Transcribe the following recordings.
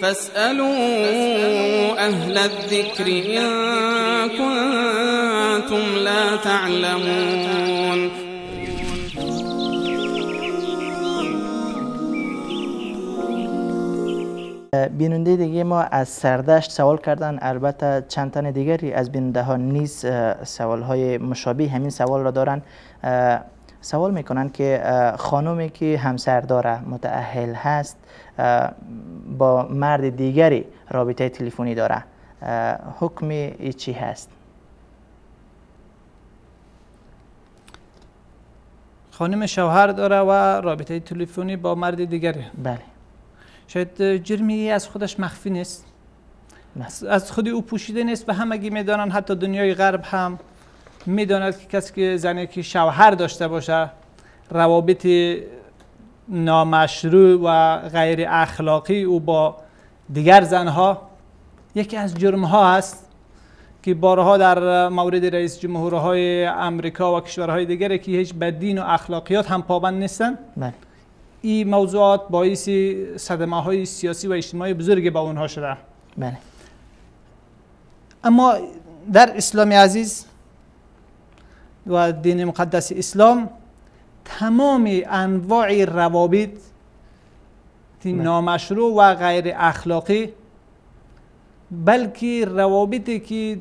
فاسألوا أهل الذكر إن كنتم لا تعلمون. بیننده دیگه ما از سردشت سوال کردن، البته چند تن دیگری از بیننده ها نیز سوال های مشابه همین سوال را دارن. سوال میکنن که خانومی که همسر داره، متأهل هست، با مرد دیگری رابطه تلفنی داره، حکم چی هست؟ خانم شوهر داره و رابطه تلفنی با مرد دیگری. بله. شاید جرمی از خودش مخفی نیست، از خود او پوشیده نیست و همگی میدانن، حتی دنیای غرب هم میداند که کسی که زنی که شوهر داشته باشه روابط نامشروع و غیر اخلاقی او با دیگر زنها یکی از جرمها است که بارها در مورد رئیس جمهورهای امریکا و کشورهای دیگری که هیچ به دین و اخلاقیات هم پابند نیستن، بله، این موضوعات باعث صدمه های سیاسی و اجتماعی بزرگی با اونها شده. بله. اما در اسلام عزیز و دین مقدس اسلام تمام انواع روابط نامشروع و غیر اخلاقی، بلکه روابطی که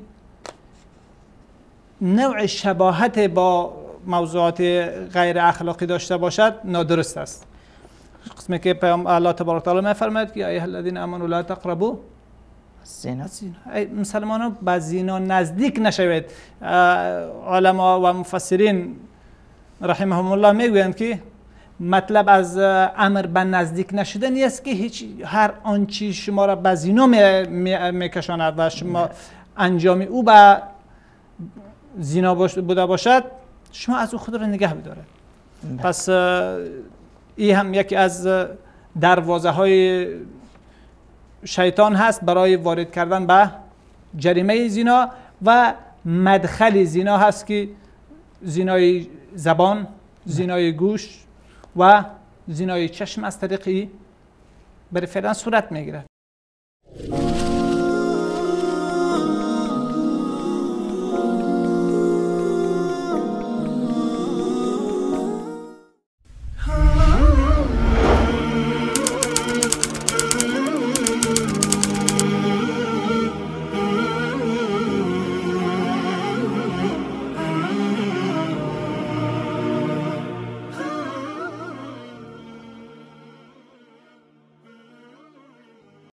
نوع شباهت با موضوعات غیر اخلاقی داشته باشد نادرست است. قسمی که پیام الله تبارک تعالی می‌فرماید که ایها الذین آمنوا لا تقربوا الزنا، ای مسلمانان به زنا نزدیک نشوید. علما و مفسرین رحمهم الله میگویند که مطلب از امر به نزدیک نشدن است که هیچ هر آنچه شما را به زنا میکشاند و شما انجام او به زنا بوده باشد، شما از او خود را نگه بدارید. پس این هم یکی از دروازه های شیطان هست برای وارد کردن به جریمه زنا و مدخل زنا هست که زنای زبان، زنای گوش و زنای چشم از طریق برای فعلا صورت میگیرد.